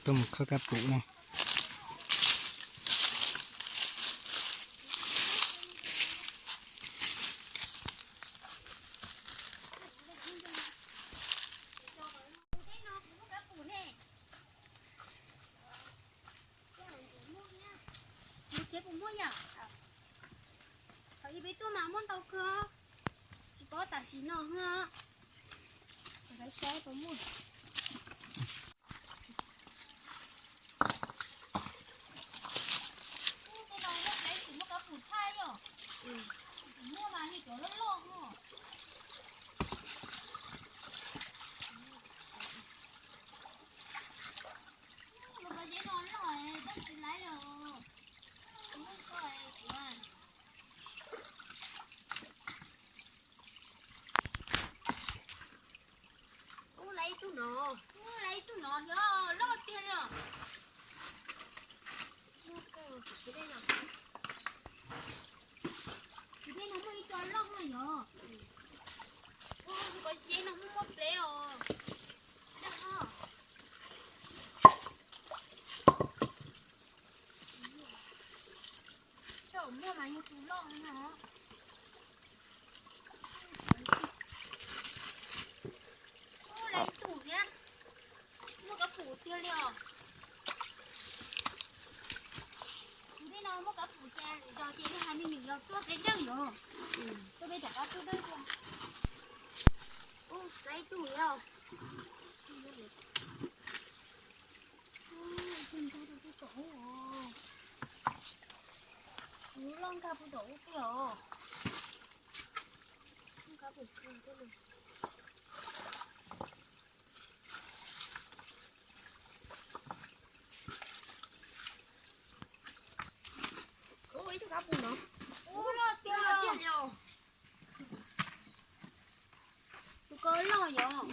Tuaj mus khawb kab pum na. Mus tsev puas muaj yam? Thaum ub peb tuaj mas muaj ntau kawg, tsis paub tam sim no na. Lawv saib puas muaj. Tej no muaj, muaj kab pum tshaj yom. Muaj mas yog cov loj loj no. Lub pob zeb no loj, tab tsis laib los. Muaj so es kuv. Ub, lawv ib tug no, ub, lawv ib tug no yog loj tiag li os. Ub, kuv tej no muaj ib co loj no yog. Ub, lub pob zeb no muaj muaj pleb os. Cov muaj mas yog tus loj no. Ub, lawv ib tug thiab. Muaj kab pum tiag li os. Tus tej no muaj kab pum ces zos ces nej hais me nyuam yog tuaj peb dawj yom. Tuaj peb rov qab tuaj dawj tiag. Ub, lawv ib tug thiab. Loj nkag puag tom ub tiag os. Ub, ib tug kab pum no. Ub, loj tiag li os. Tus ko loj yom.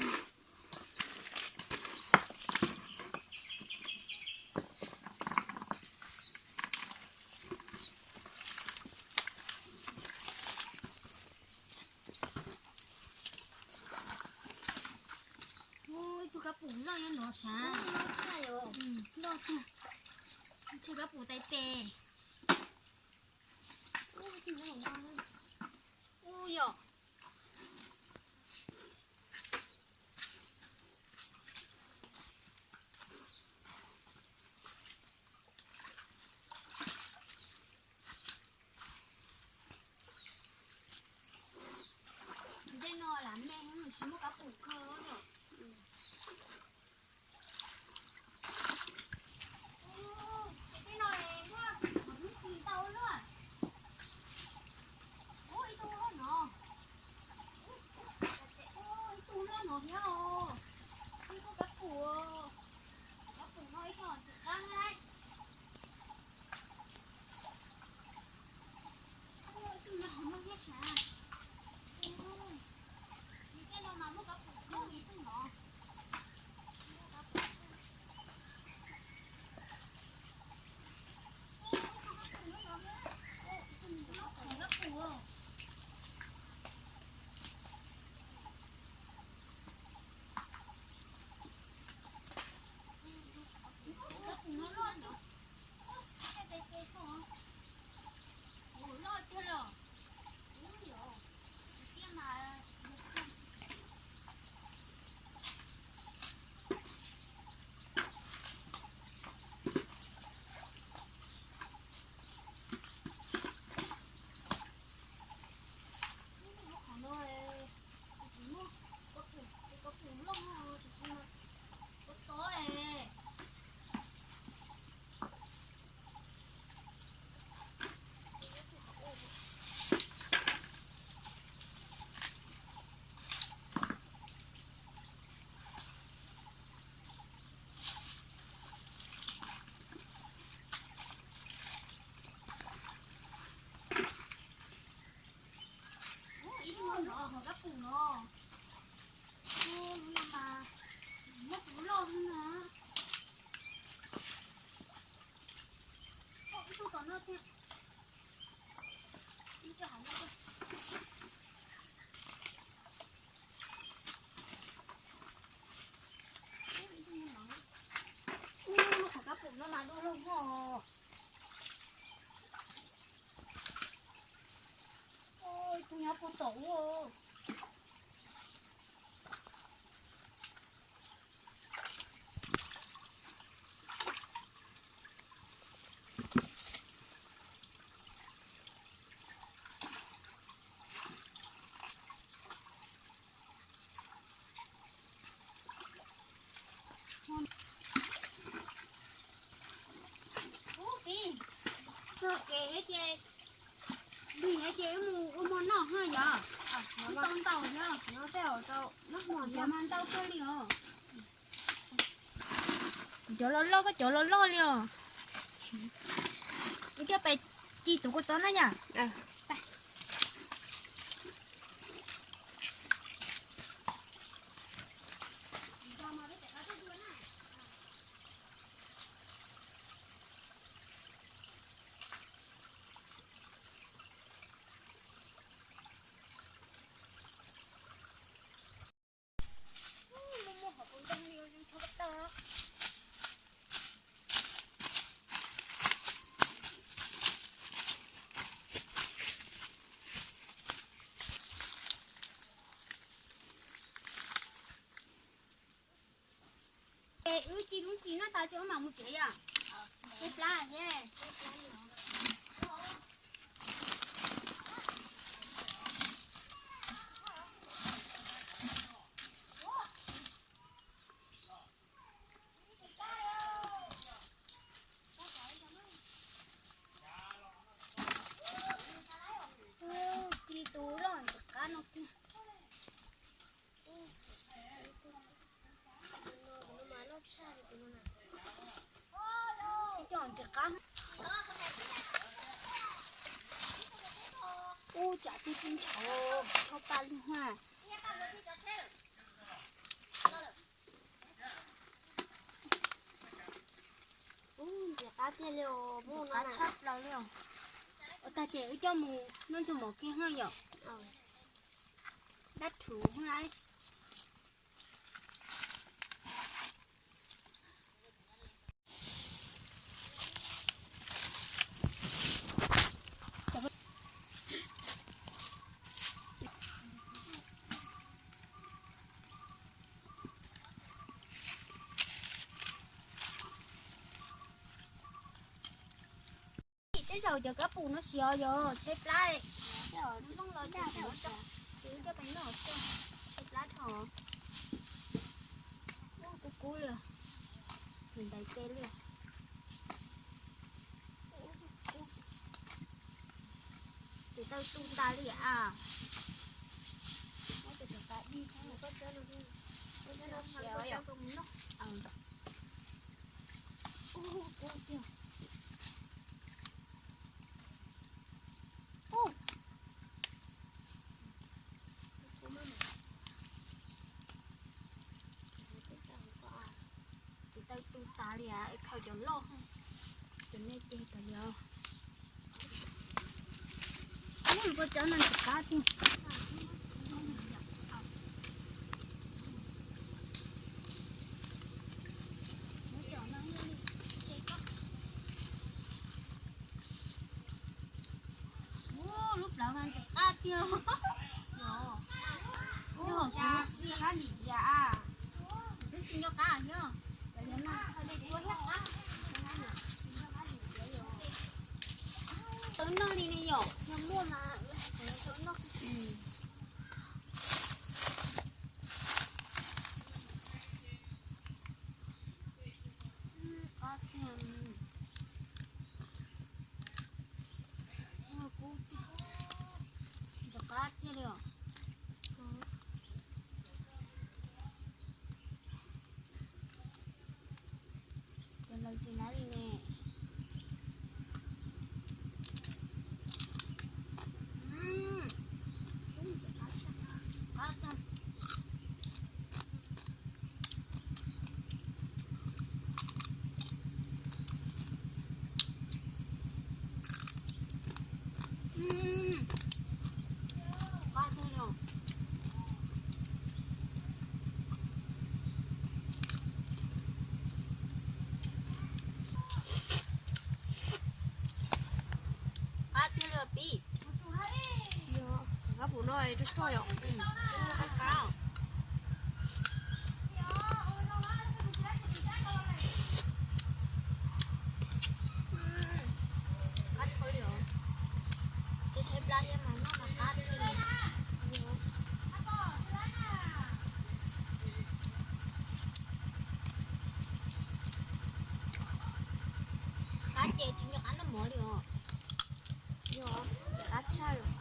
Ub, ib tug kab pum loj nyob nov sav. Loj tiag. Ntshe kab pum tais tes. Ub, yom. Tej no lam me, tsis muaj kab pum kawg. Ub, tej no muaj ntau luaj. Ub, ib tug loj no. Ua tom ua. Ub, pib txog kev ces, nplig ces wb mus ua mov noj ha yom. Wb tau ntau yog, yog mas ntau kawg li os. Cov loj loj, koj cov loj loj li os. Wb coj pais ci tus kua txob na yom. Es wb ci lub ci no tas ces wb mam mus tsev yom. Tshaib plab thiab. Ci tus loj ntxim qab no kiag. Ub, tsam twb tsis nchov, nchov pa lug ha. Ub, ntxim qab tiag li os, ntxim qab tshaj plaws li os. Ua tag ces wb coj mus noj ntxuag mov kiag ha yom. Dab rhuv lauj. Tej zaum cov kab pum no siav yog tshaib plab, ces wb coj pais noj, tshaib plab dhau. Kub kub li, ntais tes li. Tes taw tu tas li a. Tes taw tu tas li a, es khaws cov loj, cov nej ces cov li. Ub, kua txob no ntxim qab tiag. Ub, lub plawv mas ntxim qab tiag. Ub, ntxim qab lim yam. Twb tsis nco qab thiab. Tau noj li ne yom, yog muaj mas tau noj. Qab tiag. Kub tiag, ntxim qab tiag li os. Ces lawv tsis laib li ne. Qab qab. Qab dhau li os. Tsis saib plab thiab mas noj mas qab thiab li. Qab ces tsis nco qab noj mov li os. Yog, qab tshaj lawm.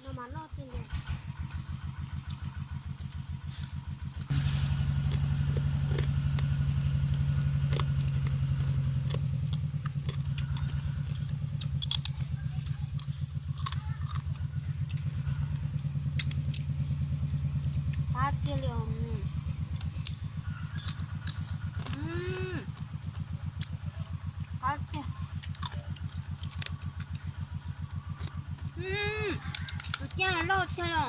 No mas loj tiag li. Qab tiag li os. Qab tiag. Tus ciaj loj tiag li.